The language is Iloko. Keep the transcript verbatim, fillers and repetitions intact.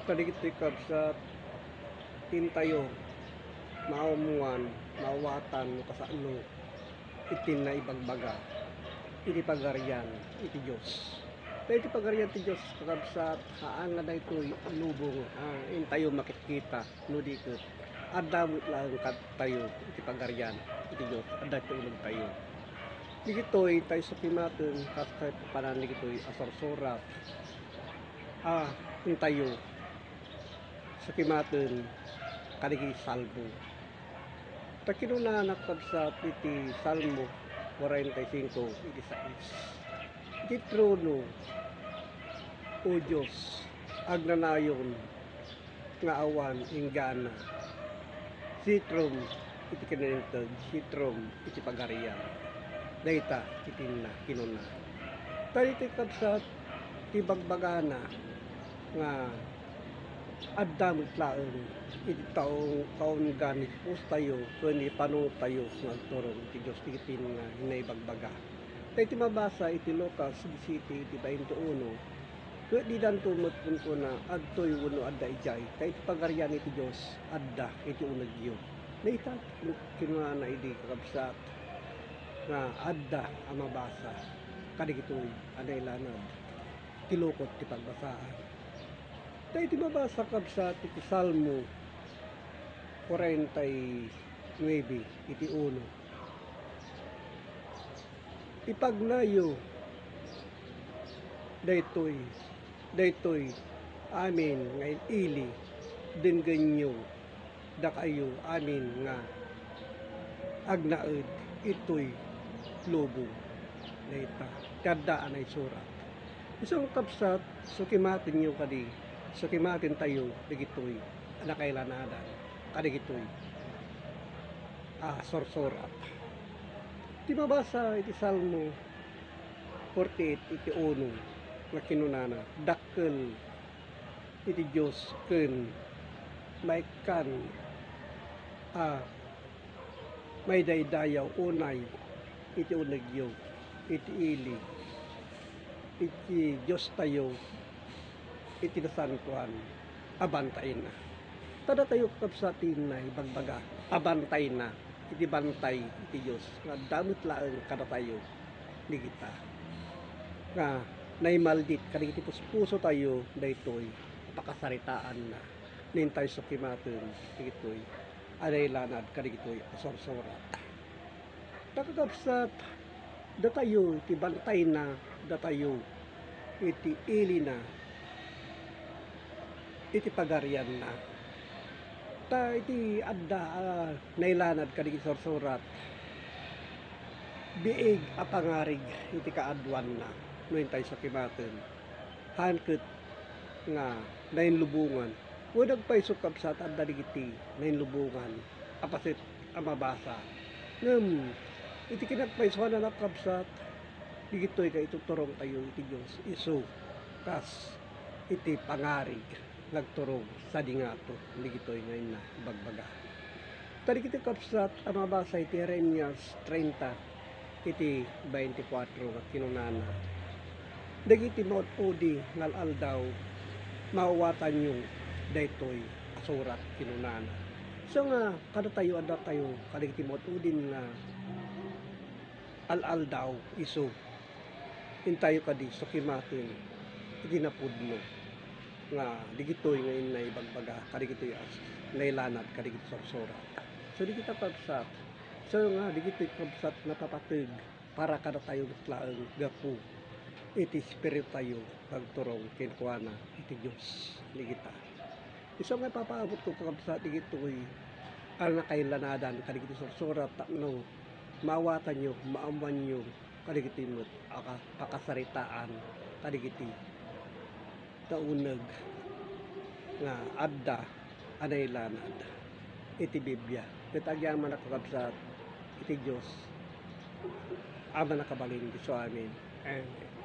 Kadagitoy, kabsat, intayo maammuan, maawatan no kasano iti naibagbaga iti Pagarian iti Dios. Ta iti Pagarian ti Dios, kakabsat, haan nga daytoy lubong, ah, intayo makitkita no di ket adda met laeng kadatayo iti Pagarian iti Dios, adda iti unegtayo. Digitoy, tayo sukimaten, kas kay panan digitoy a sursurat, ah, intayo sukimaten kadagiti Salmo. Ta kinunana, kabsat, iti Salmo forty-five, iti sais, "Iti trono, O Dios, agnanayon nga awan inggana. Sitrom iti kinalinteg, sitrom iti pagarian." Dayta iti na kinuna. Ta iti, kabsat, ti bagbagana nga adda met laeng iti taong kaunggan ni pustayo ken ni panunotyo nga agturong iti Dios, iti na naibagbaga. Ta iti mabasa iti Lucas disiete, iti bainti uno, ket didanto met kunkuna adtoy wenno adda idiay, ta iti Pagarian iti Dios adda iti unegyo. Dayta kinunana idi, kakabsat, nga adda a mabasa kadagitoy a nailanad ti lukot ti pagbasaan. Ta iti mabasa, kabsat, iti Salmo forty-five, iti uno, "Ipagnayo daytoy, daytoy amin nga il-ili, denggenyo dakayo amin nga agnaed itoy lubong." Dayta ti adda a naisurat. Isu, kabsat, sukimatenyo kadi, sukimatentayo dagitoy a nakailanadan kadagitoy a sursurat. Ti mabasa iti Salmo forty-eight, iti uno, nga kinunana, "Dakkel iti Dios ken maikkan a maidaydayaw unay iti unegyo, iti ili, iti Diostayo, iti nasantoan a bantayna." Ta datayo, kakabsat, ti naibagbaga a bantayna, iti bantay iti Dios nga adda met laeng kadatayo, dagita nga naimaldit kadagiti puspusotayo daytoy a pakasaritaanna. Intayo sukimaten dagitoy a nailanad kadagitoy a sursurat. Ta, kakabsat, datayo iti bantayna, datayo iti ilina, iti pagarianna. Ta iti adda a nailanad kadagiti sursurat, biig a pangarig iti kaaduanna no intayo sukimaten. Haan ket nga nainlubongan. Wen agpayso, kabsat, adda dagiti nainlubongan a paset a mabasa. Ngem iti kinapaysoanna, kabsat, dagitoy nga ituturongtayo iti Dios isu kas iti pangarig nga agturong sadi ngato dagitoy nga inna ibagbaga. Ta dagiti, kabsat, a mabasa iti Jeremias treinta, iti bainti kuatro nga kinunana, "Dagiti maud-udi nga al-aldaw, maawatanyo daytoy a surat," kinunana. Isu nga kadatayo, addatayo kadagiti maud-udin nga al-aldaw, isu intayo kadi sukimaten iti napudno nga dagitoy nga inna ibagbaga kadagitoy a nailanad kadagiti sursurat. So, dagita, kabsat, so nga dagitoy, kabsat, napapateg para kadatayo met laeng gapu iti espiritutayo nga agturong kenkuana iti Dios. Dagita. Isu nga ipapaabotko, kakabsat, dagitoy a nakailanadan kadagiti sursurat tapno maawatanyo, maammoanyo kadagitoy met a ka-, pakasaritaan kadagiti nauneg nga adda a nailanad iti Biblia. Ket agyamanak, kakabsat, iti Dios a Mannakabalin, isu amin. Amen.